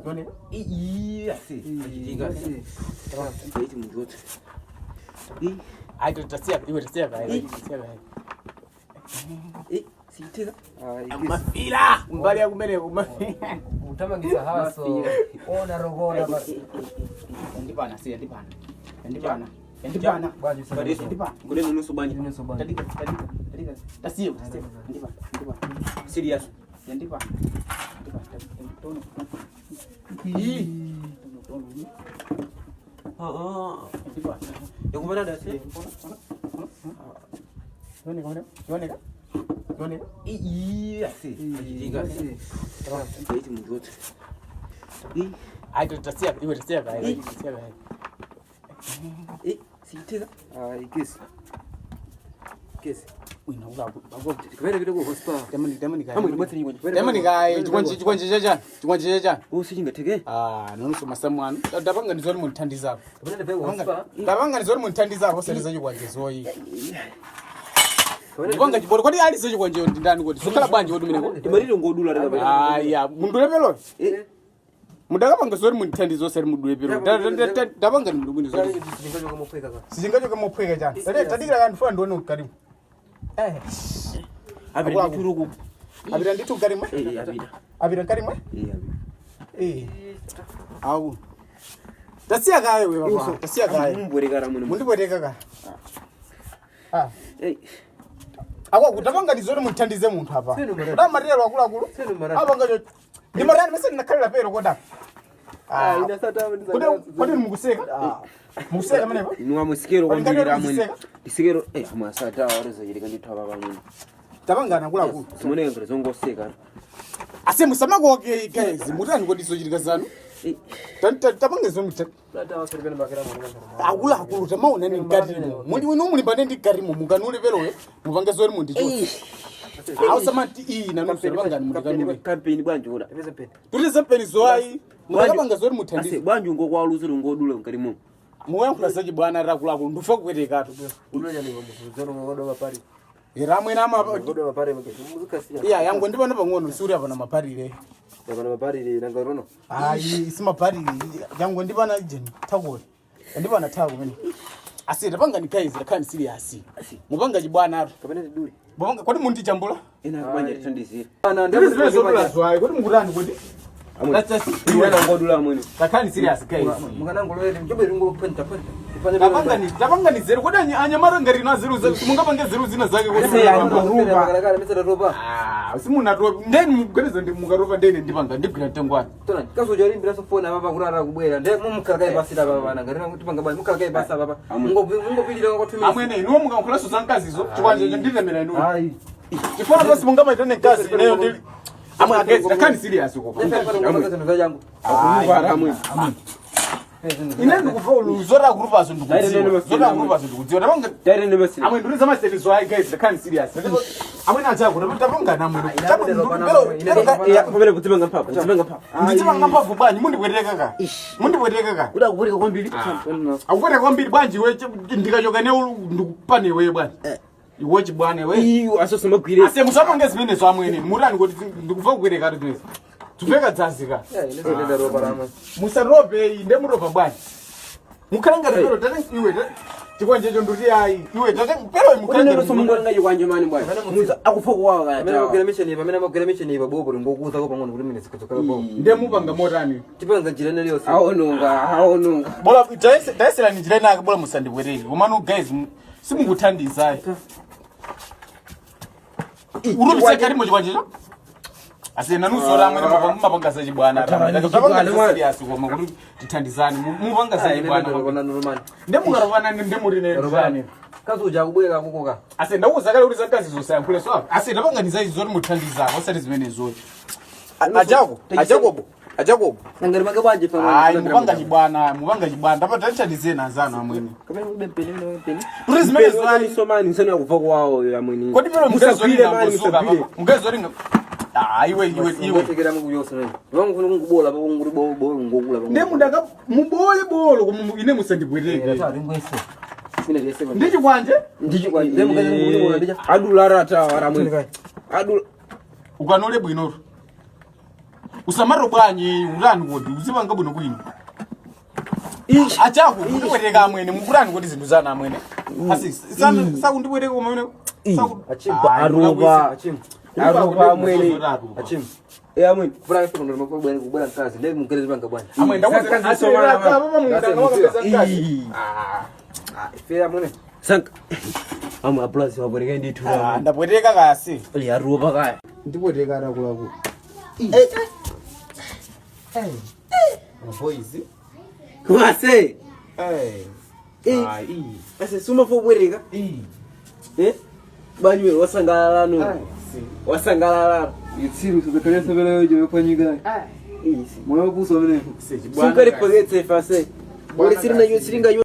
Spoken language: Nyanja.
Zioneka? Ii, ase. Achitika. Iti munjotse. Ii, Ayi, tasiya iwe, tasiya kaye, tasiya kaye. eh, siiteka. Mafila mbali ya kumeneko mafila. Utamangisa haso. Ona rogona. Yandipana, siya ndipana. Yandipana. Yandipana. Bwanji usana. Yandipana. Kule nunusu bwanji. Nunusu bwanji. Tadika, tadika, tadika. Tasiya, tasiya. Yandipana, yandipana. Serious. Yandipana. Yandipana. Tono. Ii. Tono, tono. Ah, ah. Yandipana. Yakumana da se. Zioneka, zioneka. Zioneka. Ii, ase. Achitika. Iti munjotse. Ii, Ayi, tasiya iwe, tasiya kaye, tasiya kaye. eh, siiteka. Ah, ikisi. Kisi. Wina uka. Kumene pita ku hospital. Demoni, demoni kaye. Amwe ndibwetsere chingwe. Demoni kaye, chikwanji, chikwanji chachani. Chikwanji chachani. Usichingateke. Ah, nonuso masamu anu. Ndapanga ndizoti mundithandizapo. Kumene pita ku hospital. Ndapanga ndizoti mundithandizapo sere chikwanje zoyi. Ndipanga chiboro kodi ali sechikwanje ndi ndani kodi? Zokhala bwanji kodi meneko? Timalire ngodula reka. Aya, mundulepelo. Eh, Mudakapanga zoti mundithandizo sere mudulepelo. Ndapanga ndi mulungu zoti. Chingacho mophweka ka. Sichingacho mophweka chani. Tere tadikira kanthu funa ndione ukarimu. Eh. apita ndithuruku. Apita ndithu ukarimu. Eh, apita. Apita ukarimu. Eh, apita. Eh. Au. Tasiya kaye we baba. Tasiya kaye. Mumbwerekara muno. Mundibwereka ka. Ah. Eh, Akwa kutapanga ndizoti muthandize munthu apa. Sinu marani. Kudamarira akuluakulu. Sinu marani. Apanga cho. Ndi marani mese ndinakhalira pero koda. Ah, ina sata Kodi kodi mukuseka? Mukuseka menepo? inu amusikero Kodi kwambiri ngati amwene. mukuseka? Ndisikero, eh, amwe asata warizochitika ndithu apa pamwene. Tapangana akuluakulu. Simoneka ngati zongoseka. Ase musamakoke guys, mutani kodi zochitika zanu? Eh, Tapanga zomutha. Akuluakulu tamaona ni mkatimo. Muli wino mulimbane ndi mkatimo mukanule peroyo mupange zoti mundichotse. Ausamati iyi nanunso tapangani mundikanule. Kampeni bwanji ura. Kuti zempeni zoayi mukapanga zoti Ase muthandize. bwanji ngokwaluza ngodula mkati mo. Muyankhula zachi bwana rakuluakulu ndufa kuwetekatu. Era amwene ama iya yangu ndipano pang'ono suri apana maparire. Ayi simaparire yangu ndipana jeni takole. Ndipana tako mene. Asi tapanga ni guys rakhani serious. Mupanga chibwana atu. Mupanga kodi mundichambula? Ena bwanji atithandizira. Ndiri zimene zodula zwayi kodi mukutani kodi? Iwe ngodula amwene. Rakhani serious guys. Tapanga ni tapanga ni zero kodi anyamara ngati na zero mungapange zero zina zake kodi. Ah, simunatopa ndeni muganiza ndi mukatopa ndeni ndipanga ndigwira mtengwani. Kazojalimbiranso foni apapa kuti atakubwera nde mumukhalakayi basi apapa nanga tipanga bwanji mukhalakayi basi apapa mungopilira kwa 2 minutes. Amwene inuwo mukankhulanso za mkazizo chikwanje nditemera inuwo. Ayi. Chifukwa basi mungamaitane mkazi ineyo ndili amwe agezi takhani serious uko. Akumuvara amwene. Ine ndikufa ulu zora kurupazo ndikudziwa. Zora kurupazo ndikudziwa. Tapanga Taire nebasile. amwe nduri zamasetezo ayi guys takhani serious. Amwene achako tapanga namwe. Pamene kudzimanga mphamvu, kudzimanga mphamvu. Ndidzimanga mphamvu bwanji mundibwereka ka. Mundibwereka ka. Kuda kupereka kwambiri. Akubwereka kwambiri bwanji iwe ndikachoka ne ndikupane iwe bwanji. Iwe chibwana iwe. Iyo asosamagwire. Ase musapange zimenezo amwene. Murani kuti ndikufa kupereka zimenezo. Tupeka dzazika. Musarope iyi ndemuropa bwanji. Mukhala ngati pero tate iwe chikwanjecho nduti ayi iwe tate pero mukhala Unene ngati somungolenga chikwanje mani bwana. Muza akufa kuwawa kaya. Pamene amagwira mission pamene amagwira mission pa bobo ngokuuzako pang'ono kuti mine zikachokera bobo. ndemupanga motani. Tipanga njira ina iliyonse. Aononga, aononga. Bola tayeserani njira inake bola musandibwereke. Komano guys simukuthandizayi. Urupise karimo chikwanjecho? Ase nanuso amwene mumapanga zachibwana. Tapanga serious koma kuti tithandizane. Mupanga zachibwana. Ndemukarovana ndemuri Kazuja akubwera kukoka. Ase ndauza kale kuti zakazi zosayankhule so apa. Ase ndapanganiza izi zoti muthandizako osati zimene zoti. Ajako, ajakobo, ajakobo. Nangari mange bwanji Ayi mupanga chibwana, mupanga chibwana. Ndapa tithandizeni anzanu amwene. Kapena ube mpeni ube mpeni. Kuti zimene zoti Somani nsana akufa kuwawa yo amwene. kodi pelo Musagwire mani, mugezori musagwire. mugezori Ah, iwe iwe iwe. Tekera mukuyonse nani. Vangu funa kungubola pa kunguri bo bo ngokula pa. Nde mudaka mubole bolo koma ine musandibwereke. Mine lese Ndi chikwanje? Ndicho kwa nde mukazi nguri ndicha. Adula rata amwene. Adula. Ukanole bwinotu. Usamaro bwanyi urani kodi uzipanga bwino bwino. Achaku kundibwereka amwene mukurani kodi zinthu zanu amwene. Asi sana sakundibwereka koma amene. Aruba. Achimu. Aruba amwene. Achimu. Eh amwene. Fura ife kondo mabwana kubwera mkazi. Ndiye mukere panga bwana. Amwene ndakuza Sakazi asi somana, apa munda ngawakapeza mkazi. Ah, ife amwene. Sank. Amwe aplasi wabwereka ndithu. Ah, ndabwereka kasi. Oli aruba kaya. Ndibwereka akuluakulu. Boys. Kwase. Eh. Eh. Ah, iyi. Ase suma fo bwereka. Iyi. Eh? Banywe wasangalala no. Wasangalala. Itsiru sizakale sebele yoje kwanyika. Moyo kuso mene. Sunkari pagetse fase. Bole sirina yo siringa yo.